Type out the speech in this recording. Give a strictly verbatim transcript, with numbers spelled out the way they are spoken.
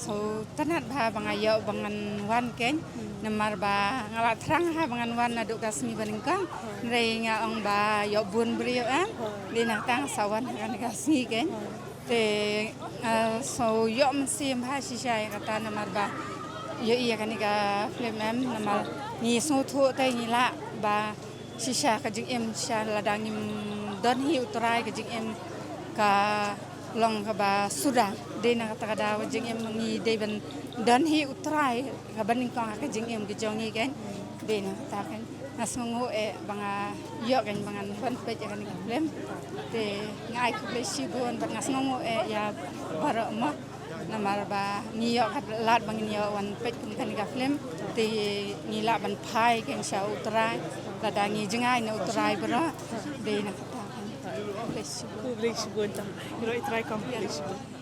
So, tang nat bha ba nga ïoh ba ngan wan kein. Namar ba nga la thrang ha ba ngan wan naduh ka sngi ba nyngkong. Hynrei nga ong ba ïoh bun briew em. Dei na tang sa wan ha kane ka sngi kein. Te, eh, so ïoh mynsiem bha shisha ïa kata namar ba ïoh ïa kane ka film em namar ngi sngewthuh te ngi lah ba shisha ka jingim shisha lada ngim don hi u Trai ka jingim ka long kaba suda. Dei na kata ka daw ka jingim ngi dei ban don hi u Trai kaba nyngkong ha ka jingim ka jong ngi kein. Dei na kata kein. Nga sngewnguh eh ba nga ïoh kein ba ngan ban peit ïa kane ka film. Te nga ai khublei shibun bad nga sngewnguh eh ïa baroh mo. Namar ba ngi ïoh ka lad ba ngin ïoh wan peit kum kane ka film. Te ngi lah ban phai kein sha u Trai. Lada ngi jngai na u Trai baroh. Dei na kata kein. Khublei shibun. Khublei shibun tam. Ngi ruh i Trai kam khublei shibun.